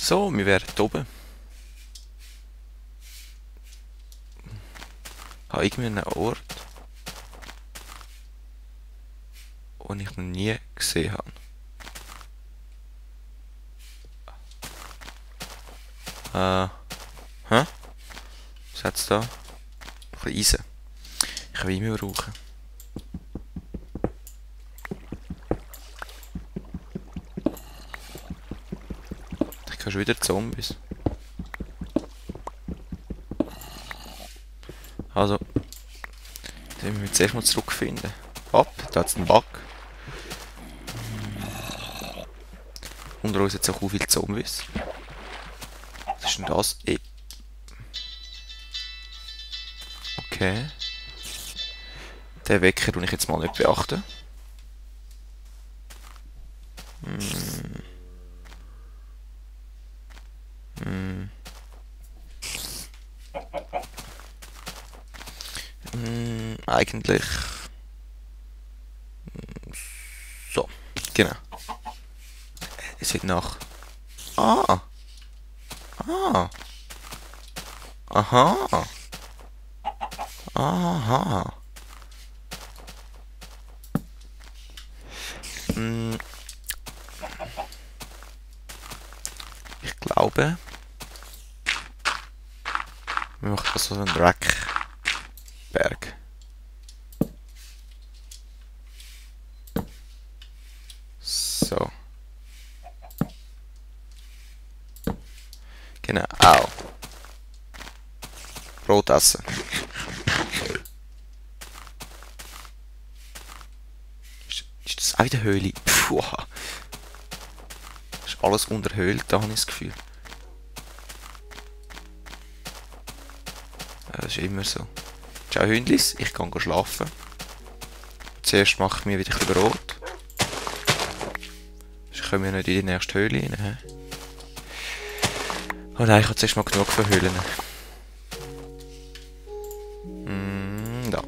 So, wir wären oben. Ich habe irgendwie einen Ort, den ich noch nie gesehen habe. Hä? Was hat's da? Ein bisschen Eisen. Ich kann Wein brauchen. Ich kann schon wieder Zombies. Also, dann müssen wir zuerst mal zurückfinden. Hopp, da hat es einen Bug. Unter uns jetzt auch viele Zombies. Was ist denn das? Okay. Den Wecker tue ich jetzt mal nicht beachten. Eigentlich. So, genau. Es wird nach. Ah! Ah! Aha! Aha! Ich glaube, wir machen das so einen Dreckberg. So. Genau. Au. Brot essen. Ist das auch in der Höhle? Puh. Ist alles unterhöhlt, da habe ich das Gefühl. Das ist immer so. Ciao Hündlis, ich kann schlafen. Zuerst mache ich mir wieder ein bisschen Brot. Sonst kommen wir nicht in die nächste Höhle rein. Oh nein, ich habe zuerst mal genug von Höhlen. Da.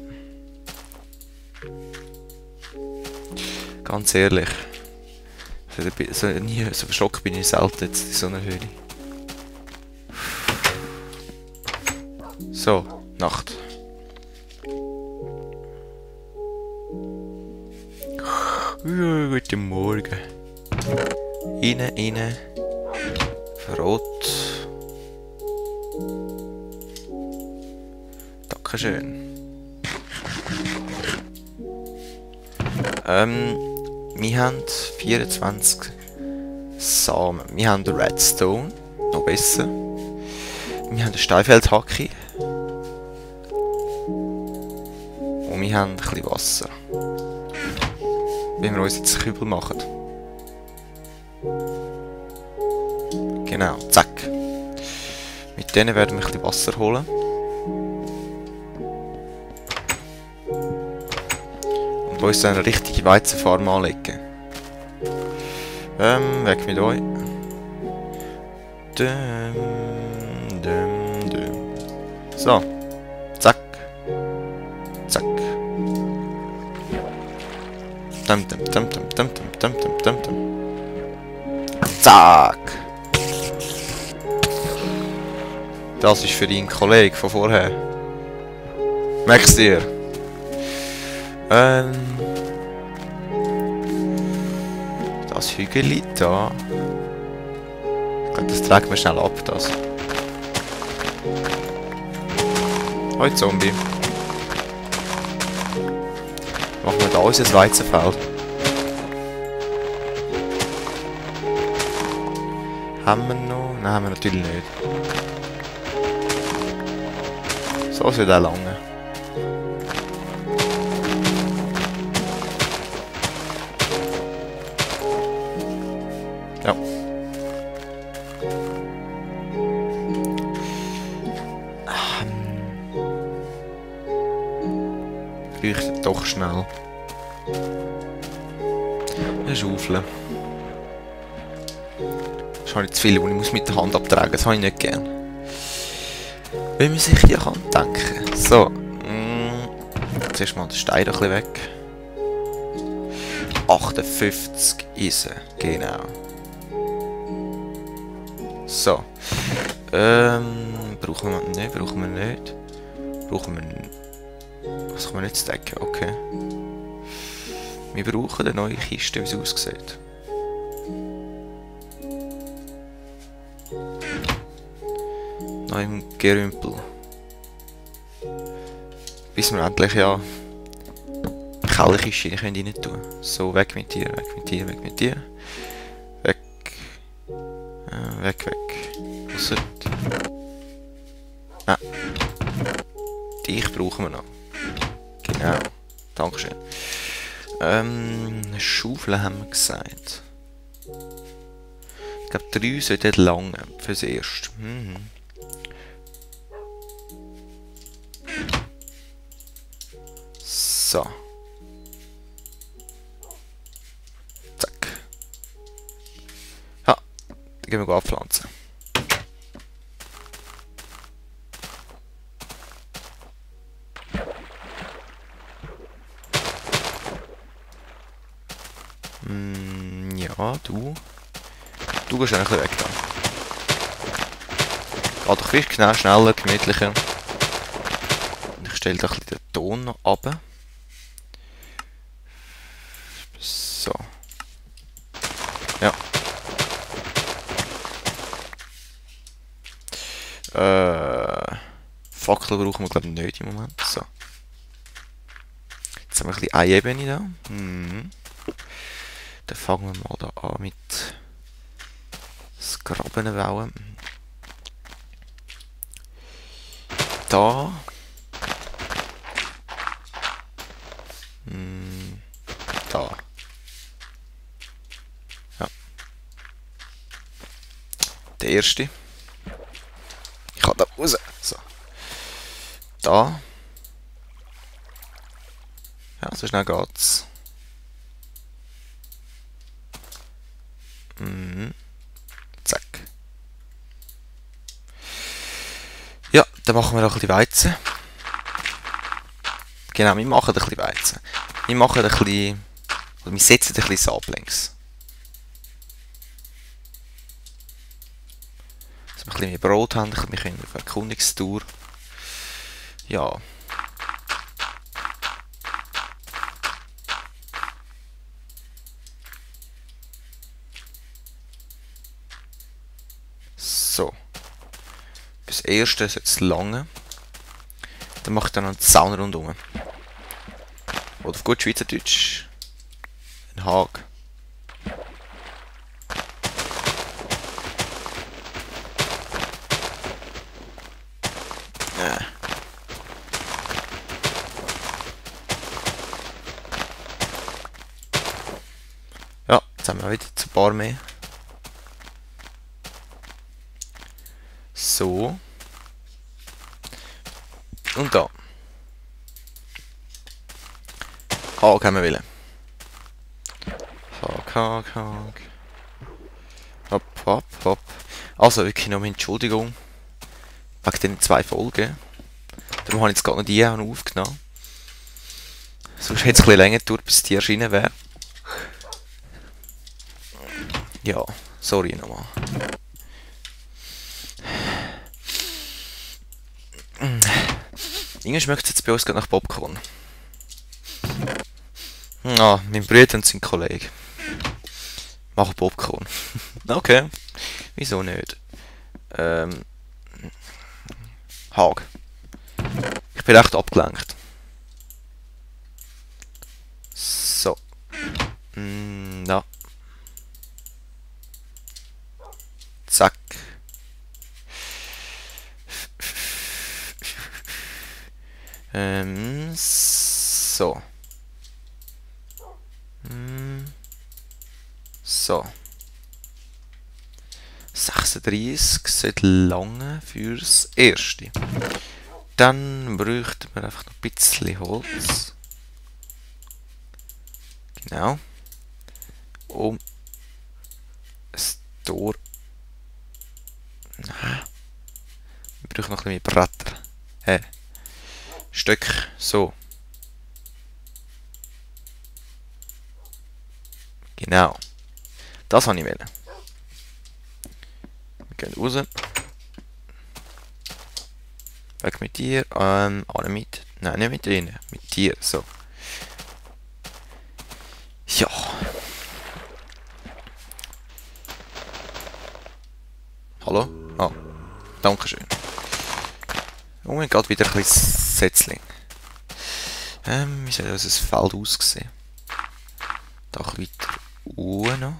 Ganz ehrlich. Nie so verschockt bin ich selten jetzt in so einer Höhle. So, Nacht. Guten Morgen. Rein. Verrot. Dankeschön. Wir haben 24 Samen. Wir haben den Redstone. Noch besser. Wir haben den Steinfeldhacke. Und wir haben ein bisschen Wasser. Wenn wir uns jetzt einen Kübel machen. Genau, zack. Mit denen werden wir ein bisschen Wasser holen. Und uns dann eine richtige Weizenfarm anlegen. Weg mit euch. So. Zack. Zack. Zack. Das ist für deinen Kollegen von vorher. Merkst du dir? Das Hügel da. Ich glaube, das trägt mir schnell ab, das. Hoi Zombie. Machen wir da unser Weizenfeld. Haben wir noch? Nein, haben wir natürlich nicht. So soll der lange. Ja. Bräuchte doch schnell eine Schaufel. Das habe ich zu viel, die ich mit der Hand abtragen muss. Das habe ich nicht gern. Wenn man sich hier kann denken. So. Zuerst mal den Stein ein bisschen weg. 58 Eisen. Genau. So. Brauchen wir nicht, brauchen wir nicht. Brauchen wir... Was kann man nicht stacken? Okay. Wir brauchen eine neue Kiste, wie es aussieht. Neuem Gerümpel. Bis wir endlich ja Kellerkiste rein tun können. So, weg mit dir, weg mit dir, weg mit dir. Weg. Weg, weg. Was ist das? Dich brauchen wir noch. Genau. Dankeschön. Eine Schaufel haben wir gesagt. Ich glaube 3 sollten lange fürs Erste. So. Zack. Ja, dann gehen wir abpflanzen. Ja, du. Du gehst eigentlich weg da. Geht doch viel schneller, gemütlicher. Ich stelle da ein bisschen den Ton noch runter. So. Ja. Fackel brauchen wir glaube ich nicht im Moment. So. Jetzt haben wir ein bisschen eine Ebene da. Dann fangen wir mal da an mit das Graben bauen. Da. Da. Ja. Der erste. Ich kann da raus. So. Da. Ja, so schnell geht's. Zack. Ja, dann machen wir noch ein bisschen Weizen. Genau, wir machen ein bisschen Weizen. Wir machen ein bisschen... Oder wir setzen ein bisschen Saplings. Dass wir ein bisschen mehr Brot haben, wir können auf Erkundungstour. Ja. So. Das erste ist jetzt lange. Dann mache ich dann noch einen Zaun rundherum. Oder auf gut Schweizerdeutsch ein Hag. Ja, jetzt haben wir wieder ein paar mehr. So. Und da. Hag haben wir wollen. Hag. Hopp, hopp, hopp. Also wirklich noch Entschuldigung. Wegen den 2 Folgen. Darum habe ich jetzt gerade noch die aufgenommen. Sonst hätte es ein bisschen länger gedauert, bis die erschienen wäre. Ja, sorry nochmal. Irgendwie schmeckt es jetzt bei uns gerade nach Popcorn. Ah, mein Bruder und sein Kollege machen Popcorn. Okay, wieso nicht? Hag. Ich bin recht abgelenkt. So. Ja. Zack. So. So. 36 sollte lange fürs Erste. Dann bräuchten wir einfach noch ein bisschen Holz. Genau. Um das Tor. Nein. Wir brauchen noch ein bisschen mehr Bretter. Stöcke. So. Genau. Das wollte ich wollen. Gehen raus. Weg mit dir. Alle mit. Nein, nicht mit ihnen. Mit dir. So. Ja. Hallo? Ah. Dankeschön. Und wir gerade wieder ein bisschen Setzling. Wie soll unser Feld aussehen? Da ein bisschen weiter unten noch.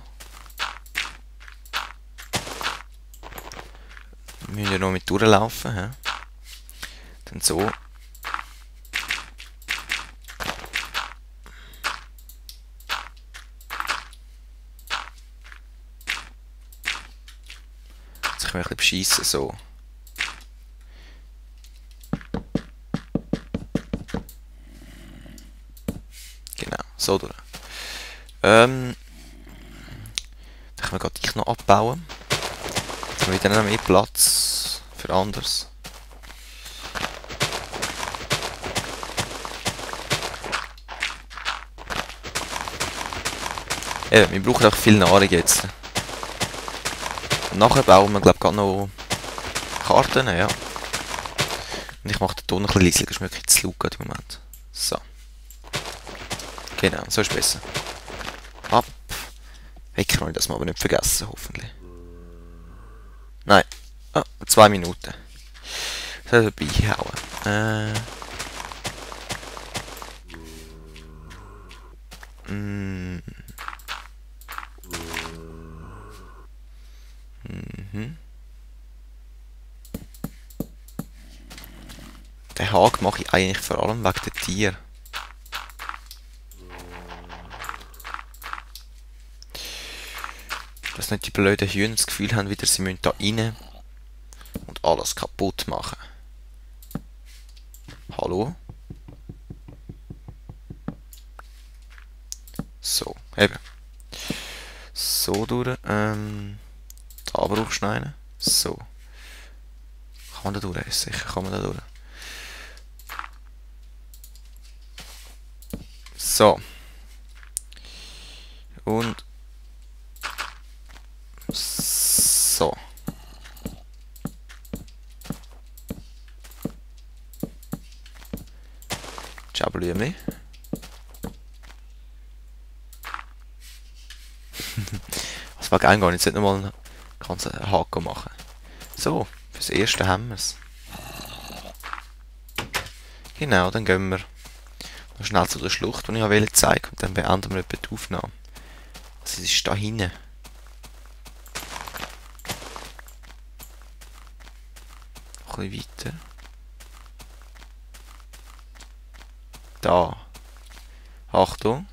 Wir müssen ja noch mit durchlaufen. He? Dann so. Jetzt können wir ein bisschen beschissen, so. Genau, so durch. Dann können wir gerade dich noch abbauen. Dann haben wir wieder noch mehr Platz für anders. Eben, wir brauchen auch viel Nahrung jetzt. Und nachher bauen wir, glaube ich, gerade noch Karten, ja. Und ich mache den Ton ein bisschen leiser, ist wirklich zu laut im Moment. So. Genau, so ist besser. Ab. Wecker wir das mal aber nicht vergessen, hoffentlich. Nein. Ah, 2 Minuten. Das soll vorbeihauen. Den Haken mache ich eigentlich vor allem wegen den Tieren. Dass nicht die blöden Hühner das Gefühl haben, wieder sie müssen da rein und alles kaputt machen. Hallo? So, eben. So durch. Da brauchst du noch einen. So. Kann man da durch? Sicher kann man da durch. So. Und so. Ciao, Blümli. Das war geil, gar nicht. Jetzt nicht nochmal einen Haken machen. So, fürs Erste haben wir es. Genau, dann gehen wir noch schnell zu der Schlucht, die ich euch zeigen wollte. Und dann beenden wir etwa die Aufnahme. Also, es ist da hinten. Ein bisschen weiter. Da. Achtung.